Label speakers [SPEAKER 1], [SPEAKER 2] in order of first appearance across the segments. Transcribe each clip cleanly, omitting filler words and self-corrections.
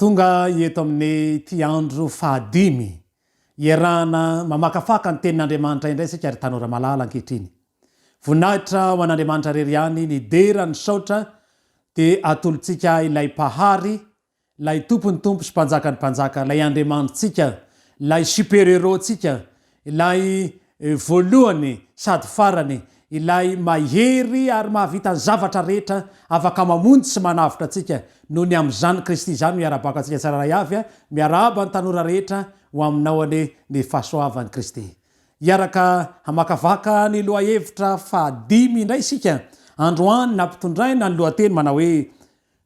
[SPEAKER 1] Tonga eto amin'ity andro fahadimy iarahana mamakafaka ny Tenin'Andriamanitra indray isika ry tanora malala ankehitriny. Voninahitra ho an'Andriamanitra irery ihany ny dera, ny saotra dia atolotsika ilay Mpahary Ilay Tompon'ny tompo sy Mpanjakan'ny mpanjaka, ilay Andriamanitsika, ilay super héros-ntsika, ilay voalohany sady farany, ilay mahery ary mahavita ny zavatra rehetra, afaka mamonjy sy manavotra antsika. Noho ny amin'izany Kristy izany no iarahabako antsika tsirairay avy, miarahaba ny tanora rehetra, ho aminao anie ny fahasoavan'i Kristy. Hiaraka hamakafaka ny lohahevitra fahadimy indray isika androany nampitondraina ny lohateny manao hoe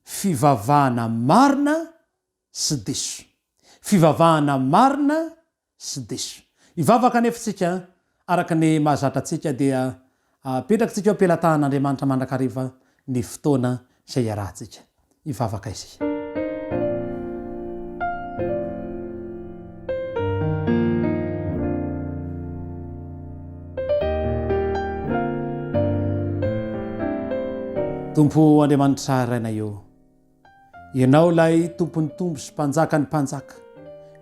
[SPEAKER 1] Fivavahana marina sy diso. Fivavahana marina sy diso. Hivavaka anefa isika, araka ny mahazatra antsika dia apetrakitsika eo am-pelatahan'Andriamanitra mandrakariva ny fotoana izay iarahantsika. Hivavaka isika. Tompo Andriamanitra Rainay ô, Ianao ilay Tompon'ny tompo sy Mpanjakan'ny mpanjaka,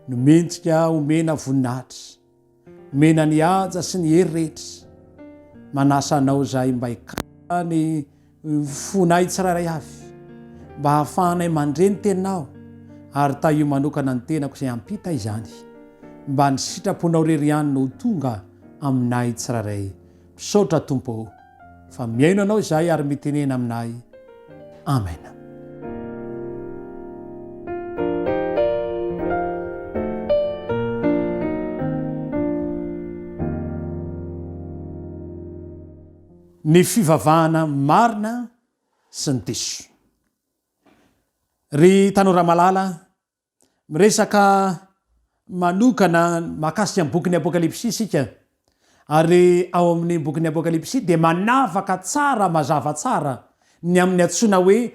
[SPEAKER 1] no mendrika homena voninahitra, homena ny haja sy ny hery rehetra. Manasa Anao izahay mba hikasa ny fonay tsirairay avy, mba hahafahanay mandre ny Teninao, ary tahio manokana ny tenako izay hampita izany, mba ny sitraponao irery ihany no ho tonga aminay tsirairay. Misaotra Tompo ô fa mihaino anao izahay ary mitenena aminay. Amen. Ny fivavahana marina sy ny diso. Ry tanora malala, Miresaka manokana mahakasika ny bokin'ny Apokalypsy isika, ary ao amin'ny bokin'ny Apokalypsy dia manavaka tsara mazava tsara ny amin'ny antsoina hoe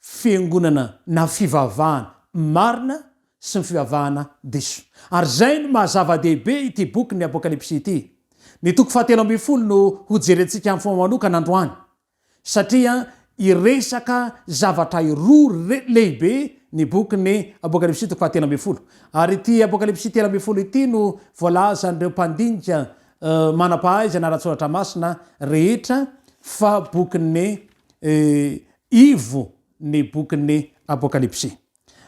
[SPEAKER 1] fiangonana na fivavahana marina sy ny fivavahana diso. Ary izay no maha zava-dehibe ity bokin'ny Apokalypsy ity. Ny toko fahatelo ambin'ny folo no hojerentsika amin'ny fomba manokana androany. Satria hiresaka zavatra roa lehibe ny bokin'ny Apokalypsy toko fahatelo ambin'ny folo. Ary ity Apokalypsy 13 ity no voalazan'ireo mpandinika manam-pahaizana ara-tsoratra masina rehetra fa bokin'ny ivo ny bokin'ny Apokalypsy.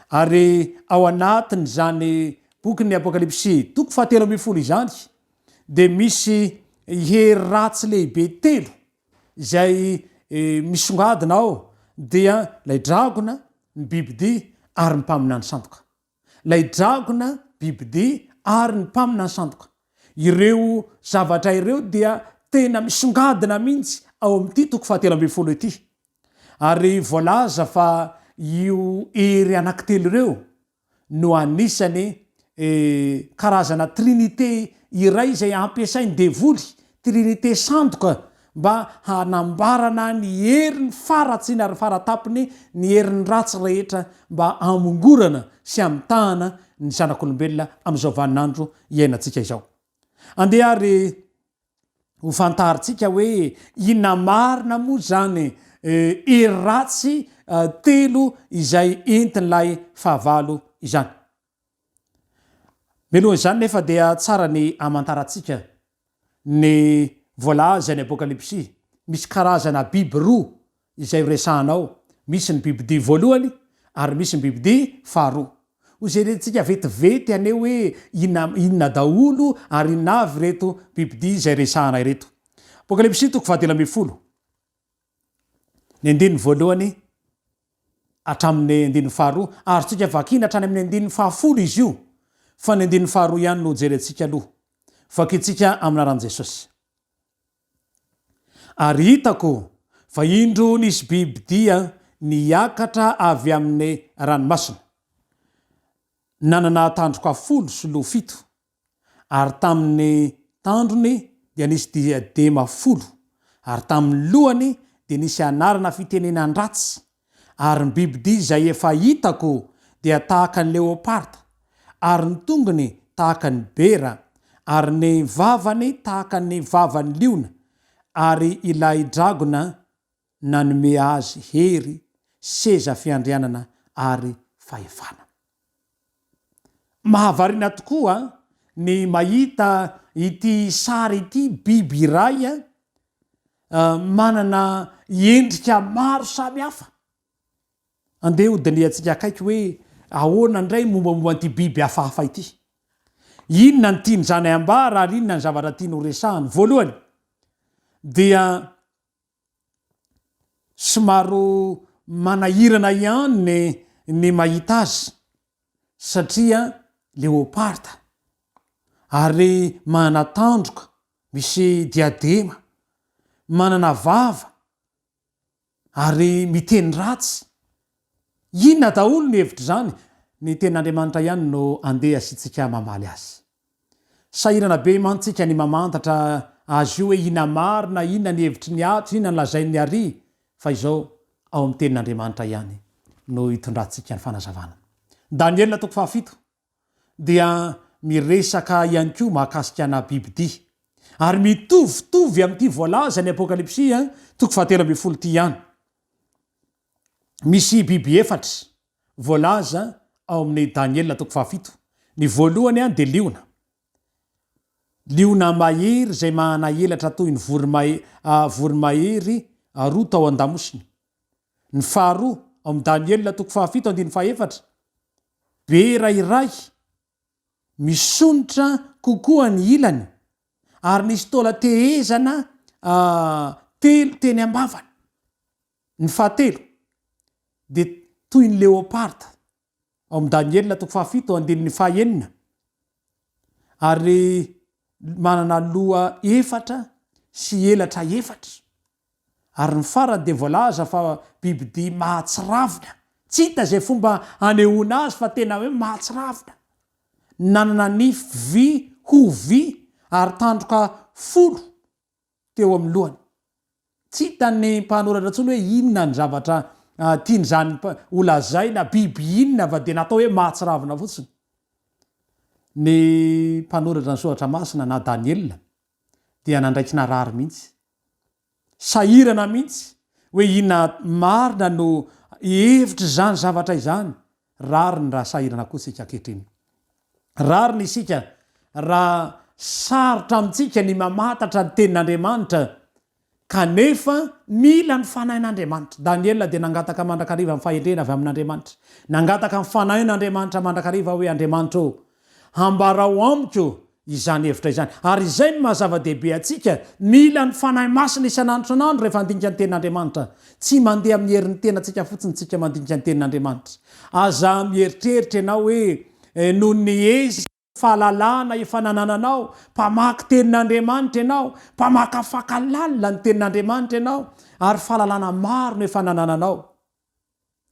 [SPEAKER 1] Ary ao anatin'izany bokin'ny Apokalypsy toko fahatelo ambin'ny folo izany dia misy hery ratsy lehibe telo Izay misongadina ao dia ilay dragona, ny bibidia ary ny mpaminany sandoka. Ilay dragona, bibidia ary ny mpaminany sandoka. Ireo zavatra ireo dia tena misongadina mihitsy ao amin'ity toko fahatelo ambin'ny folo ity. Ary voalaza fa io hery anankitelo ireo no anisany karazana trinite iray izay ampiasain'ny devoly, trinite sandoka, mba hanambarana ny heriny faratsiny ary faratapony, ny herin'ny ratsy rehetra mba hamongorana sy hamitahana ny zanak'olombelona amin'izao vaninandro iainantsika izao. Andeha ary ho fantarintsika hoe inona marina moa izany hery ratsy telo izay entin'ilay fahavalo izany. Mialohan'izany nefa dia tsara ny hamantarantsika ny voalazan'ny Apokalypsy. Misy karazana biby roa izay horesahana ao, misy ny bibidia voalohany ary misy ny bibidia faharoa. Hojerentsika vetivety anie hoe inona inona daholo ary inona avy ireto bibidia izay resahana ireto. Apokalypsy toko fahatelo ambin'ny folo, ny andininy voalohany hatramin'ny andininy faharoa. Azontsika vakiana hatrany amin'ny andininy fahafolo izy io, fa ny andininy faharoa ihany no hojerentsika aloha. Vakintsika amin'ny anaran'i Jesosy. Ary hitako fa indro nisy bibi-dia niakatra avy amin'ny ranomasina, nanana tandroka folo sy loha fito, ary tamin'ny tandrony dia nisy diadema folo, ary tamin'ny lohany dia nisy anarana fitenenan-dratsy, Ary ny bibidia izay efa hitako dia tahaka ny leoparda, ary ny tongony tahaka ny bera, ary ny vavany tahaka ny vavan'ny liona, ary ilay dragona nanome azy hery, seza fiandrianana ary fahefana. Mahavariana tokoa ny mahita ity sary ity, biby iray manana endrika maro samihafa. Andeha hodinihantsika akaiky hoe ahoana indray ny mombamomba an'ity biby hafahafa ity. Inona no tian'izany hambara ary inona ny zavatra tiany horesahana? Voalohany dia somary manahirana ihany ny ny mahita azy satria leoparda ary manana tandroka misy diadema, manana vava ary miteny ratsy. Inona daholo ny hevitr'izany? Ny Tenin'Andriamanitra ihany no andeha asiantsika mamaly azy. Sahirana be mantsy isika ny mamantatra azy io hoe inona marina, inona ny hevitry ny ato, inona ny lazain'ny ary, fa izao ao amin'ny Tenin'Andriamanitra ihany no itondrantsika ny fanazavana. Daniela toko fahafito dia miresaka ihany koa mahakasika ana bibidia. Ary mitovitovy amin'ity voalaza ny Apokalypsy toko fahatelo ambin'ny folo ity ihany. Misy biby efatra voalaza ao amin'ny Daniela toko fahafito. Ny voalohany dia liona. Liona mahery izay manana elatra toy ny voromahery roa tao an-damosiny. Ny faharoa, ao amin'ny Daniela toko fahafito andininy fahefatra, bera iray misonitra kokoa ny ilany ary nisy taolan-tehezana telo teny am-bavany. Ny fahatelo dia toy ny leoparda, ao amin'ny Daniela toko fahafito andininy fahenina, ary manana loha efatra sy elatra efatra. Ary ny farany dia voalaza fa bibidia mahatsiravina. Tsy hita izay fomba anehoana azy fa tena hoe mahatsiravina. Nanana nify vy ho vy ary tandroka folo teo amin'ny lohany. Tsy hitan'ny mpanoratra intsony hoe inona ny zavatra tian'izany holazaina, biby inona fa dia natao hoe mahatsiravina fotsiny. Ny mpanoratra ny soratra masina na Daniela dia nandraiky narary mihitsy. Sahirana mihitsy hoe inona marina no hevitr'izany zavatra izany. Rariny raha sahirana koa isika ankehitriny. Rariny isika raha sarotra amintsika ny mamantatra ny Tenin'Andriamanitra kanefa mila ny Fanahin'Andriamanitra. Daniela dia nangataka mandrakariva ny fahendrena avy amin'Andriamanitra. Nangataka ny Fanahin'Andriamanitra mandrakariva hoe, Andriamanitra ô, Hambarao amiko izany hevitra izany. Ary izay no maha zava-dehibe antsika, mila ny Fanahy Masina isan'andro isan'andro rehefa handinika ny Tenin'Andriamanitra. Tsy mandeha amin'ny herin'ny tenantsika fotsiny isika mandinika ny Tenin'Andriamanitra. Aza mieritreritra ianao hoe noho ny ezaka, fahalalana efa nanananao, mpamaky Tenin'Andriamanitra ianao, mpamakafaka lalina ny Tenin'Andriamanitra ianao, ary fahalalana maro no efa nanananao.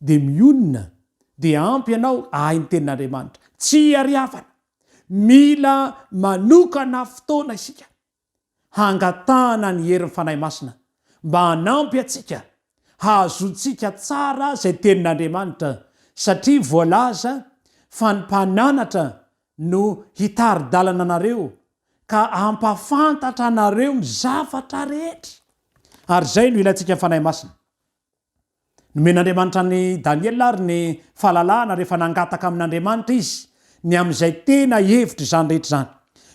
[SPEAKER 1] dia mionona dia ampy ianao ahay ny tenin'Andriamanitra. Tsia ry havana, mila manokana fotoana isika hangatahana ny herin'ny Fanahy Masina mba hanampy antsika hahazoantsika tsara izay tenin'Andriamanitra satria voalaza fa ny mpananatra no hitari-dalana anareo ka hampafantatra anareo ny zavatra rehetra. Ary izay no ilaintsika ny Fanahy Masina. Nomen'Andriamanitra an'i Daniela àry ny fahalalahana rehefa nangataka amin'Andriamanitra izy ny amin'izay tena hevitr'izany rehetra izany.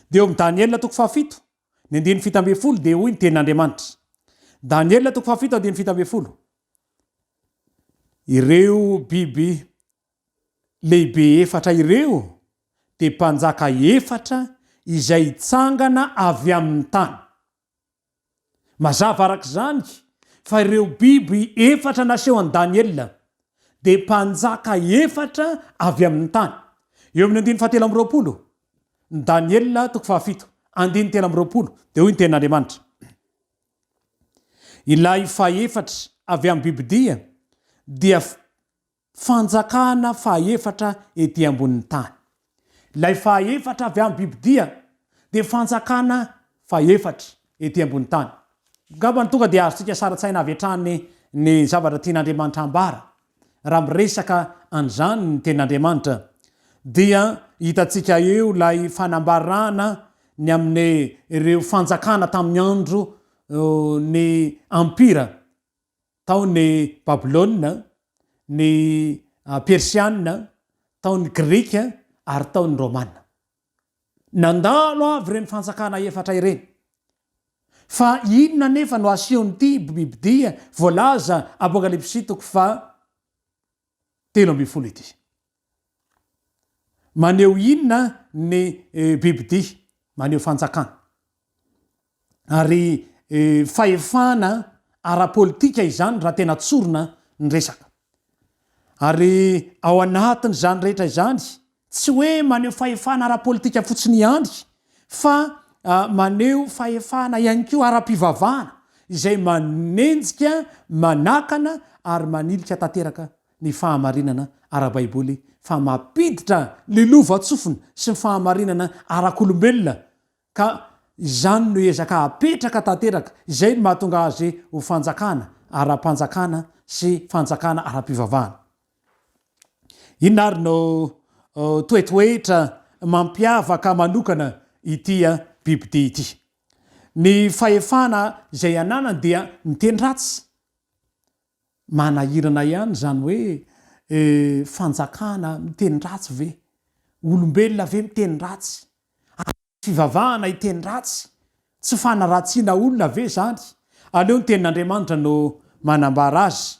[SPEAKER 1] Dia eo amin'ny Daniela toko fahafito, ny andininy 17 dia hoy ny tenin'Andriamanitra. Daniela toko fahafito andininy 17. Ireo biby lehibe efatra ireo dia mpanjaka efatra izay hitsangana avy amin'ny tany. Mazava araka izany fa ireo biby efatra naseho an'i Daniela dia mpanjaka efatra avy amin'ny tany. Eo amin'ny andininy fahatelo amby 20, ny Daniela toko fahafito, andininy 23, dia hoy ny tenin'Andriamanitra, Ilay fahefatra avy amin'ny bibidia dia Fanjakana fahaefatra ety ambonin'ny tany. Ilay fahaefatra avy amin'ny bibidia dia fanjakana fahefatra ety ambony tany. Angamba tonga dia azontsika sary an-tsaina avy hatrany ny zavatra tian'Andriamanitra hambara raha miresaka an'izany ny Tenin'Andriamanitra. Dia hitantsika eo ilay fanambarana ny amin'ireo fanjakana tamin'ny andro ny Empira. Tao ny Babylona, ny Persiana, tao ny Grika ary tao ny Romana. Nandalo avy ireny fanjakana efatra ireny. Fa inona anefa no asehon'ity bibidia voalaza Apokalypsy toko faha 13 ity? Maneho inona ny bibidia? Maneho fanjakana. Ary fahefana ara-politika izany raha tena tsorina ny resaka. Ary ao anatin'izany rehetra izany, tsy hoe maneho fahefana ara-politika fotsiny ihany fa maneho fahefana ihany koa ara-pivavahana izay manenjika, manakana ary manilika tanteraka ny fahamarinana ara-baiboly fa mampiditra ny lovantsofina sy ny fahamarinana arak'olombelona ka izany no ezaka apetraka tanteraka, izay no mahatonga azy ho fanjakana ara-panjakana sy fanjakana ara-pivavahana. Inona ary no toetoetra mampiavaka manokana ity bibidia ity? Ny fahefana izay ananany dia miteny ratsy. Manahirana ihany izany hoe fanjakana miteny ratsy ve? Olombelona ve miteny ratsy? Ary fivavahana hiteny ratsy? Tsy fanaratsiana olona ve izany? Aleo ny tenin'Andriamanitra no manambara azy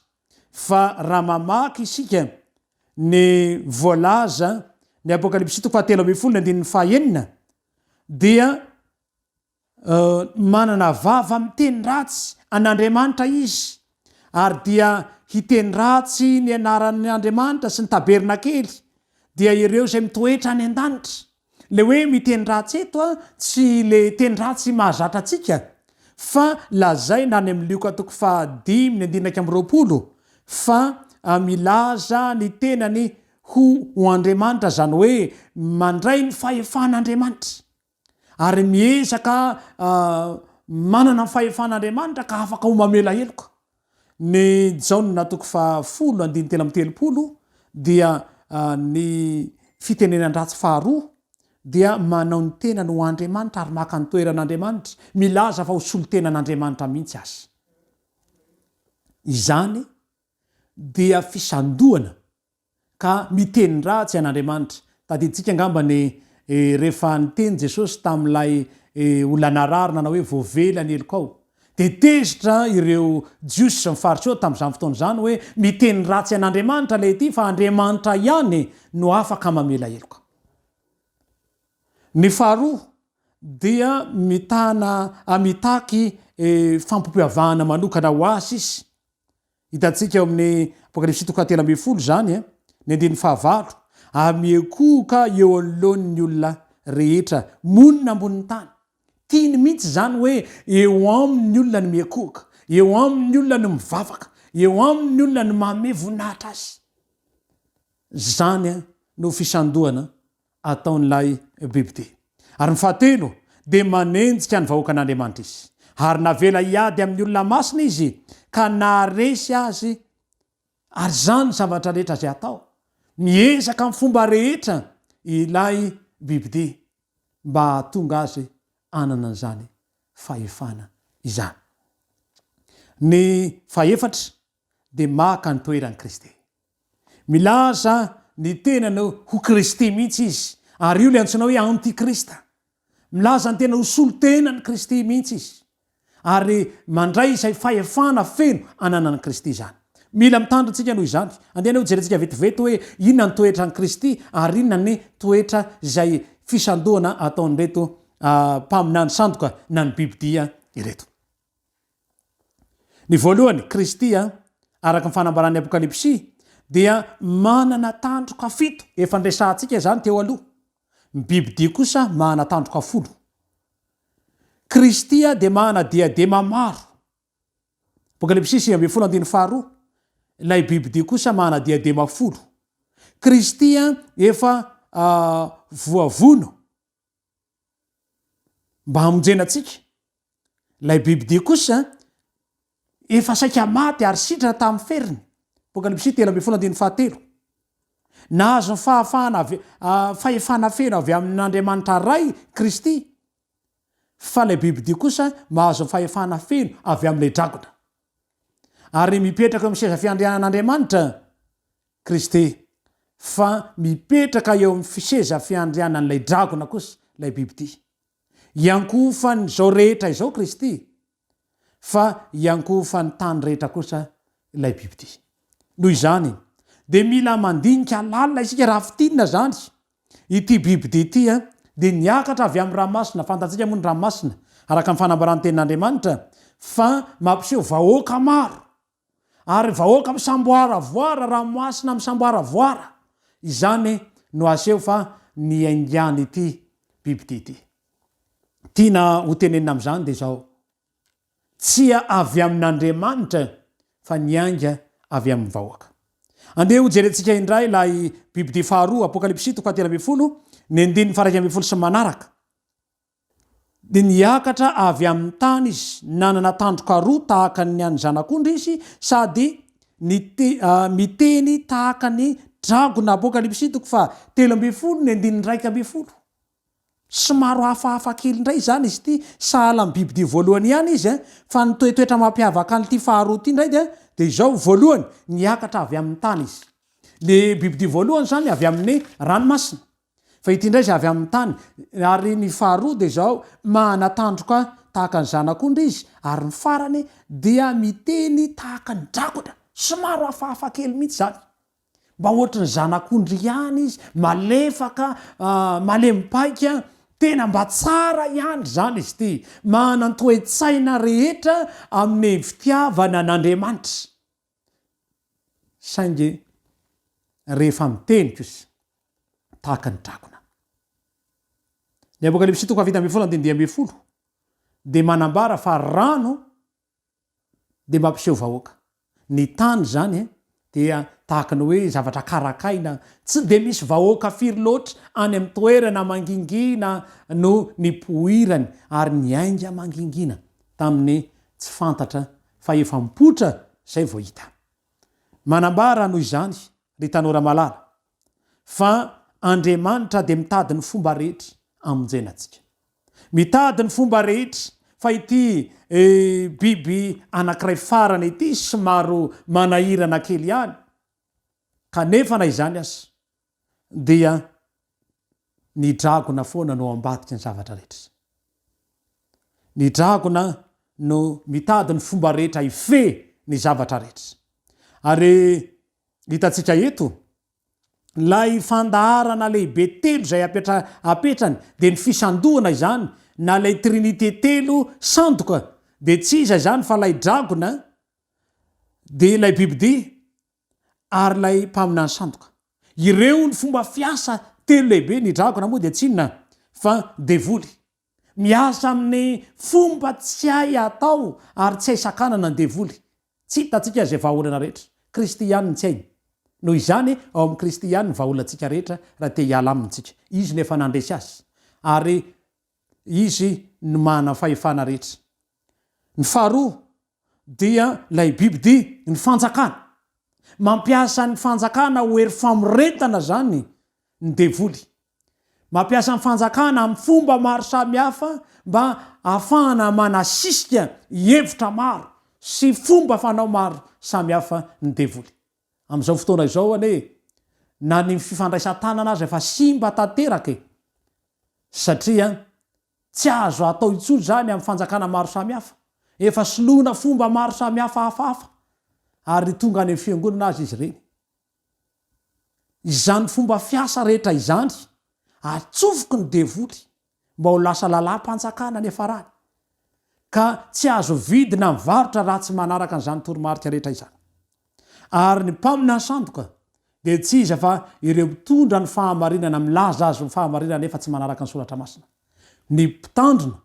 [SPEAKER 1] fa raha mamaky isika ny voalaza ny Apokalypsy toko fahatelo ambin'ny folo ny andininy fahaenina dia Manana vava miteny ratsy an'Andriamanitra izy, ary dia hiteny ratsy ny anaran' Andriamanitra sy ny tabernakely, dia ireo izay mitoetra any an-danitra. Ilay hoe miteny ratsy eto tsy ilay teny ratsy mahazatra antsika, fa lazaina any amin'ny Lioka toko fahadimy ny andininy 21 fa milaza ny tenany ho ho Andriamanitra, izany hoe mandray ny fahefan'Andriamanitra. ary miezaka manana ny fahefan'Andriamanitra ka afaka ho mamela heloka. Ny Jaona toko faha-10 andininy 33 dia ny fitenenan-dratsy faharoa dia manao ny tenany ho Andriamanitra ary maka ny toeran'Andriamanitra, milaza fa ho solontenan'Andriamanitra mihitsy aza. Izany dia fisandohana ka miteny ratsy an'Andriamanitra. Tadidintsika angamba ny rehefa niteny Jesosy tamin'ilay olona narary nanao hoe voavela ny helokao. Dia tezitra ireo Jiosy sy ny Fariseo tamin'izany fotoana izany hoe miteny ratsy an'Andriamanitra ilay ity fa Andriamanitra ihany no afaka mamela heloka. Ny faharoa dia mitana mitaky fampiavahana manokana ho azy izy. Hitantsika ao amin'ny Apokalypsy toko fahatelo ambin'ny folo izany, ny andininy fahavalo, Ary miankohoka eo anoloan'ny olona rehetra monina ambonin'ny tany. Tiany mihitsy izany hoe eo aminy ny olona no miankohoka, eo aminy ny olona no mivavaka, eo aminy ny olona no manome voninahitra azy. Izany no fisandohana ataon'ilay bibidia. Ary ny fahatelo, dia manenjika ny vahoakan'Andriamanitra izy. Ary navela hiady amin'ny olona masina izy, ka naharesy azy, ary izany ny zavatra rehetra izay atao. Miezaka amin'ny fomba rehetra ilay bibidia mba hahatonga azy hanana an'izany fahefana izany. Ny fahefatra dia maka ny toeran'i Kristy. Milaza ny tenany ho Kristy mihitsy izy, ary io ilay antsoina hoe antikrista. Milaza ny tenany ho solontenan'i Kristy mihitsy izy, ary mandray izay fahefana feno ananan'i Kristy izany. Mila mitandrina isika noho izany. Andeha anie hojerentsika vetivety hoe inona ny toetran'i Kristy ary inona ny toetra izay fisandohana ataon'ireto mpaminany sandoka na ny bibidia ireto. Ny voalohany, Kristy, araka ny fanambaran'ny Apokalypsy, dia manana tandroka fito, efa niresahantsika izany teo aloha. Ny bibidia kosa manana tandroka folo. Kristy dia manana diadema maro. Apokalypsy 19 andininy faharoa. Ilay bibidia kosa manana diadema folo. Kristy efa voavono. Mba hamonjena antsika. Ilay bibidia kosa efa saika maty ary sitrana tamin'ny feriny. Apokalypsy 13 andininy fahatelo. Nahazo ny fahafahana avy, fahefana feno avy amin'Andriamanitra Ray Kristy, fa ilay bibidia kosa mahazo ny fahefana feno avy amin'ilay dragona. Ary mipetraka eo amin'ny seza fiandrianan'Andriamanitra Kristy. Fa mipetraka eo amin'ny fiseza fiandrianan'ilay dragona kosa ilay bibidia. Iankohofan'izao rehetra izao Kristy, fa iankohofan'ny tany rehetra kosa ilay bibidia. Noho izany, dia mila mandinika lalina isika raha fintinina izany ity bibidia ity dia niakatra avy amin'ny ranomasina, fantatsika moa ny ranomasina, araka ny fanambaran'ny Tenin'Andriamanitra, fa mampiseho vahoaka maro Ary vahoaka misamboaravoara, ranomasina misamboaravoara. Izany no aseho fa niaingan'ity bibidia ity. Tiana hotenenina amin'izany dia izao, Tsy avy amin'Andriamanitra fa niainga avy amin'ny vahoaka. Andeha hojerentsika indray ilay bibidia faharoa, Apokalypsy toko fahatelo ambin'ny folo, ny andininy faha-iraika ambin'ny folo sy ny manaraka. Dia niakatra avy amin'ny tany izy, nanana tandroka roa tahaka ny an'ny zanak'ondry izy, sady miteny tahaka ny dragona. Apokalypsy toko faha 13 ny andininy 11. Somary hafahafa kely indray izany izy ity, sahala amin'ny bibidia voalohany ihany izy, fa ny toetoetra mampiavaka an'ity faharoa ity indray dia izao, voalohany, niakatra avy amin'ny tany izy. Ilay bibidia voalohany izany avy amin'ny ranomasina. Fa ity indray izay avy amin'ny tany. Ary ny faharoa dia izao, mahana tandroka tahaka ny zanak'ondry izy, ary ny farany dia miteny tahaka ny drakona. Somary hafahafa kely mihitsy izany. Mba ohatry ny zanak'ondry ihany izy, malefaka, malemy paika, tena mba tsara ihany izany izy ity. Manana ny toe-tsaina rehetra amin'ny fitiavana an'Andriamanitra. Saingy rehefa miteny kosa, tahaka ny dragona. Ny Apokalypsy toko faha-17 andininy 15 dia manambara fa rano dia mampiseho vahoaka. Ny tany izany dia tahaka ny hoe zavatra karakaina, tsy dia misy vahoaka firy loatra any amin'ny toerana mangingina no nipoirany ary niainga mangingina tamin'ny tsy fantatra fa efa mipoitra izay vao hita. Manambara noho izany ry tanora malala, fa Andriamanitra dia mitady ny fomba rehetra hamonjena antsika. Mitady ny fomba rehetra, fa ity biby anankiray farany ity somary manahirana kely ihany, kanefa na izany aza dia ny dragona foana no ao ambadiky ny zavatra rehetra. Ny dragona no mitady ny fomba rehetra hifehy ny zavatra rehetra. Ary Hitantsika eto, ilay fandaharana lehibe telo izay apetra, apetrany dia ny fisandohana izany, na ilay trinite telo sandoka, dia tsy iza izany fa ilay dragona, dia ilay bibidia, ary ilay mpaminany sandoka. Ireo ny fomba fiasa telo lehibe, ny dragona moa dia tsy inona fa devoly. Miasa amin'ny fomba tsy hay atao ary tsy hay sakanana ny devoly. Tsy hitantsika izay vahaolana rehetra. Kristy ihany no tsy hainy. Noho izany, ao amin'i Kristy ihany ny vahaolantsika rehetra raha te hiala aminy isika. Izy no efa nandresy azy. Ary Izy no manana fahefana rehetra. Ny faharoa dia ilay bibidia, ny fanjakana. Mampiasa ny fanjakana ho hery famoretana izany ny devoly. Mampiasa ny fanjakana amin'ny fomba maro samihafa mba hahafahana manasisika hevitra maro sy fomba fanao maro samihafa ny devoly. Amin'izao fotoana izao anie na ny fifandraisan-tanana aza efa simba tanteraka e! Satria tsy azo atao intsony izany amin'ny fanjakana maro samihafa. Efa soloina fomba maro samihafa hafahafa ary tonga any amin'ny fiangonana aza izy ireny. Izany fomba fiasa rehetra izany, atsofoky ny devoly mba ho lasa lalàm-panjakana niafarany, ka tsy azo vidina ny varotra raha tsy manaraka an'izany toromarika rehetra izany. Ary ny mpaminany sandoka dia tsy iza fa ireo mitondra ny fahamarinana milaza azy ho fahamarinana nefa tsy manaraka ny soratra masina. Ny mpitandrina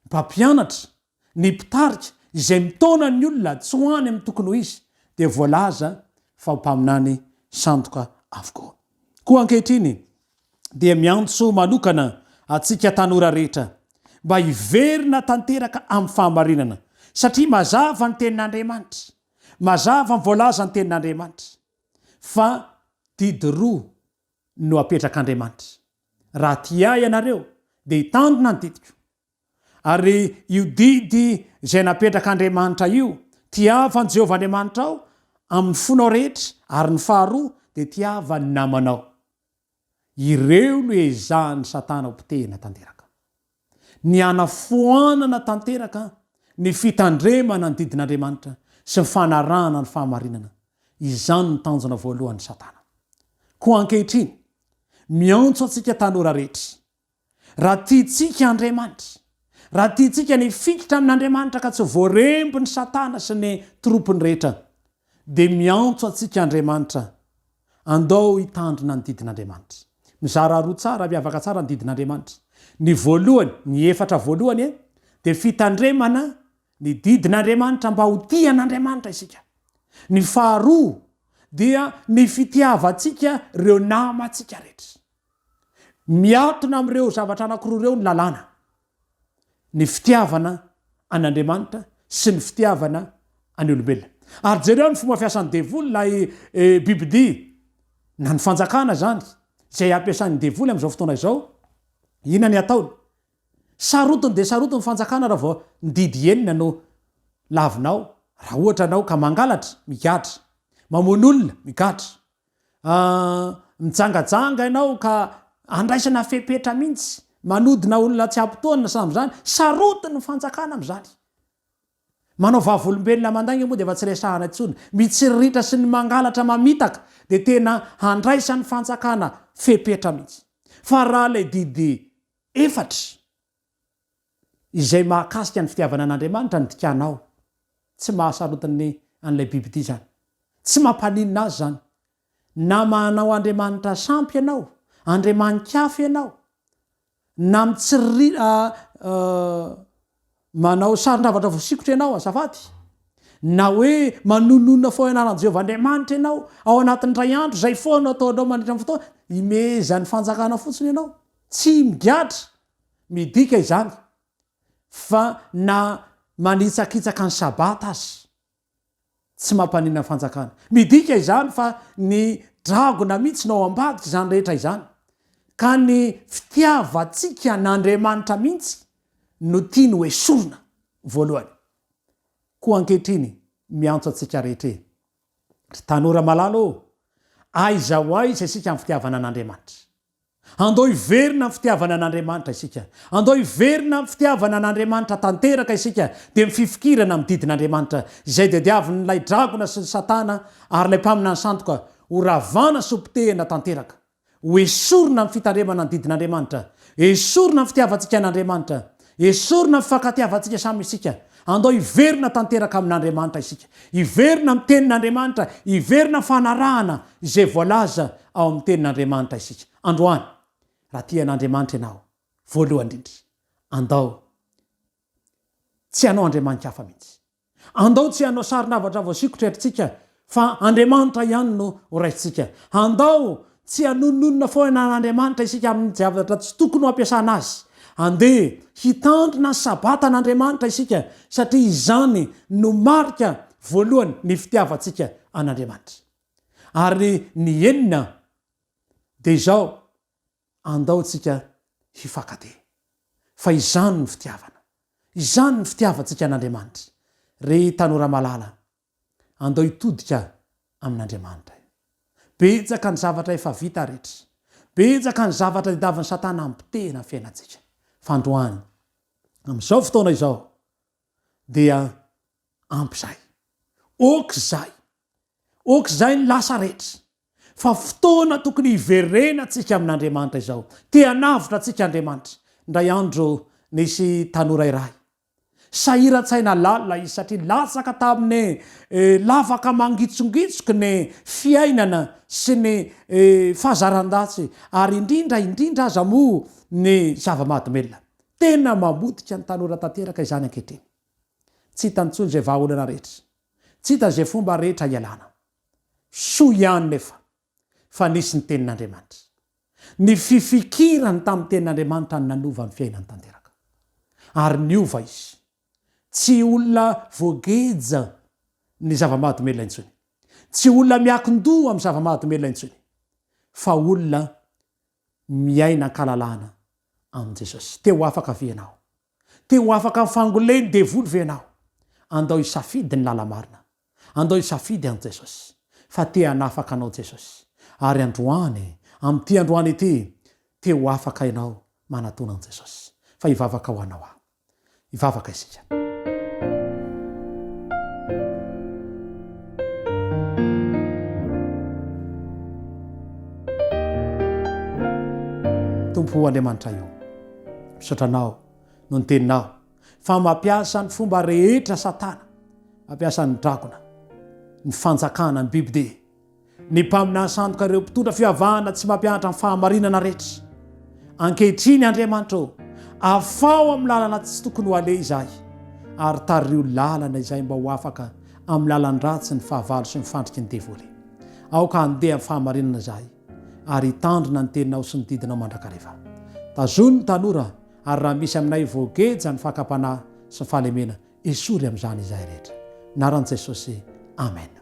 [SPEAKER 1] mpampianatra, ny mpitarika, izay mitaona ny olona tsy ho any amin'ny tokony ho izy, dia voalaza fa ho mpaminany sandoka avokoa. Koa ankehitriny dia miantso manokana antsika tanora rehetra mba hiverina tanteraka amin'ny fahamarinana, satria mazava ny Tenin'Andriamanitra, mazava ny voalazan'ny Tenin'Andriamanitra, fa didy roa no apetrak'Andriamanitra. Raha tia Ahy ianareo, dia hitandrina ny didiko. Ary io didy izay napetrak'Andriamanitra io, Tiava an'i Jehovah Andriamanitrao amin'ny fonao rehetra, ary ny faharoa, dia tiava ny namanao. Ireo no ezahan'i Satana ho potehina tanteraka. Ny hanafoanana tanteraka ny fitandremana ny didin'Andriamanitra sy ny fanarahana ny fahamarinana. Izany no tanjona voalohan'i Satana. Koa ankehitriny, miantso antsika tanora rehetra, raha tiantsika Andriamanitra, raha tiantsika ny hifikitra amin'Andriamanitra ka tsy voarembin'i Satana sy ny tropiny rehetra, dia miantso antsika Andriamanitra, andao hitandrina ny didin'Andriamanitra. Mizara roa tsara, miavaka tsara ny didin'Andriamanitra. Ny voalohany, ny efatra voalohany, dia fitandremana ny didin'Andriamanitra mba ho tia an'Andriamanitra isika. Ny faharoa dia ny fitiavantsika ireo namantsika rehetra. Miatona amin'ireo zavatra anankiroa ireo ny lalàna. Ny fitiavana an'Andriamanitra sy ny fitiavana an'ny olombelona. Ary jereo ny fomba fiasan'ny devoly ilay bibidia na ny fanjakana izany izay ampiasain'ny devoly amin'izao fotoana izao, inona ny ataony? Sarotiny dia sarotiny ny fanjakana raha vao ny didy enina no lavinao, raha ohatra ianao ka mangalatra, migadra, mamono olona, migadra, Mijangajanga ianao ka andraisana fepetra mihitsy, manodina olona tsy ampy-taona sy amin'izany, sarotiny ny fanjakana amin'izany. Manao vavolombelona mandainga moa dia efa tsy resahana intsony. Mitsiriritra sy ny mangalatra mamitaka dia tena handraisan'ny fanjakana fepetra mihitsy. Fa raha ilay didy efatra izay mahakasika ny fitiavana an'Andriamanitra ny dikanao. Tsy mahasarotiny an'ilay bibidia izany. Tsy mampaninona azy izany. Na manao andriamanitra sampy ianao, andriamani-kafa ianao, na mitsiriri manao sarin-javatra voasikotra ianao, azafady, na hoe manononona foana anaran'i Jehovah Andriamanitra ianao ao anatin'ny iray andro, izay foana no ataonao mandritra ny fotoana, imehezan'ny fanjakana fotsiny ianao. Tsy migadra. Midika izany fa na manitsakitsaka ny Sabata aza, tsy mampaninona ny fanjakana. Midika izany fa ny dragona mihitsy no ao ambadika izany rehetra izany, ka ny fitiavantsika an'Andriamanitra mihitsy no tiany ho esorina voalohany. Koa ankehitriny miantso antsika rehetra e! Ry tanora malala ô, aiza ho aiza isika amin'ny fitiavana an'Andriamanitra? Andao hiverina amin'ny fitiavana an'Andriamanitra isika. Andao hiverina amin'ny fitiavana an'Andriamanitra tanteraka isika, dia ny fifikirana amin'ny didin'Andriamanitra, izay diadiavin'ilay dragona sy ny Satana ary ilay mpaminany sandoka, ho ravana sy ho potehina tanteraka. Ho esorina amin'ny fitandremana ny didin'Andriamanitra. Esorina amin'ny fitiavantsika an'Andriamanitra. Esorina ny fifankatiavantsika samy isika. Andao hiverina tanteraka amin'Andriamanitra isika. Hiverina amin'ny Tenin'Andriamanitra, hiverina amin'ny fanarahana izay voalaza ao amin'ny Tenin'Andriamanitra isika. Androany, raha tia an'Andriamanitra ianao, voalohany indrindra, andao tsy hanao andriamani-kafa mihitsy. Andao tsy hanao sarin'avatra voasikotra etritsika fa Andriamanitra ihany no ho raisintsika. Andao tsy hanononona foana an'Andriamanitra isika amin'ny zavatra tsy tokony ho ampiasana azy. Andeha hitandrina ny Sabatan'Andriamanitra isika satria izany no marika voalohany ny fitiavantsika an'Andriamanitra. Ary ny enina dia izao, andao tsika hifankatia. Fa izany no fitiavana. Izany no fitiavantsika an'Andriamanitra. Ry tanora malala, andao hitodika amin'Andriamanitra. Betsaka ny zavatra efa vita rehetra. Betsaka ny zavatra tadiavin'i Satana hampitehina ny fiainantsika. Fa androany, amin'izao fotoana izao, dia ampy izay. Ok izay. Ok izay ny lasa rehetra. Fa fotoana tokony hiverenantsika amin'Andriamanitra izao. Te hanavotra antsika Andriamanitra. Indray andro nisy tanora iray. Sahiran-tsaina lalina izy satria latsaka tamin'ny lavaka mangitsongitsoky ny fiainana sy ny fahazaran-dratsy ary indrindra indrindra aza moa ny zava-mahadomelina. Tena mamotika ny tanora tanteraka izany ankehitriny. Tsy hitany intsony izay vahaolana rehetra. Tsy hitany izay fomba rehetra hialana. Soa ihany nefa fa nisy ny Tenin'Andriamanitra. Ny fifikirany tamin'ny Tenin'Andriamanitra no nanova ny fiainany tanteraka. Ary niova izy. Tsy olona voageja ny zava-mahadomelina intsony. Tsy olona miakin-doha amin'ny zava-mahadomelina intsony. Fa olona miaina an-kalalahana amin'i Jesosy. Te ho afaka ve ianao? Te ho afaka amin'ny fangolen'ny devoly ve ianao? Andao hisafidy ny lala-marina. Andao hisafidy an'i Jesosy. Fa te hanafaka anao Jesosy. Ary androany, amin'ity androany ity, te ho afaka ianao manatona an'i Jesosy. Fa hivavaka ho anao aho. Hivavaka isika. Tompo Andriamanitray ô, misaotra Anao noho ny Teninao fa mampiasa ny fomba rehetra Satana, mampiasa ny dragona, ny fanjakana, ny bibidia, Ny mpaminany sandoka ireo mpitondra fivavahana tsy mampianatra ny fahamarinana rehetra. Ankehitriny, Andriamanitra ô, afaho amin'ny lalana tsy tokony ho aleha izahay, ary tariho lalana izahay mba ho afaka amin'ny lalan-dratsy ny fahavalo sy ny fandriky ny devoly. Aoka handeha amin'ny fahamarinana izahay, ary hitandrina ny teninao sy ny didinao mandrakariva. Tazony ny tanora, ary raha misy aminay voageja ny fakam-panahy sy ny fahalemena, esory amin'izany izahay rehetra. Anaran'i Jesosy, Amena.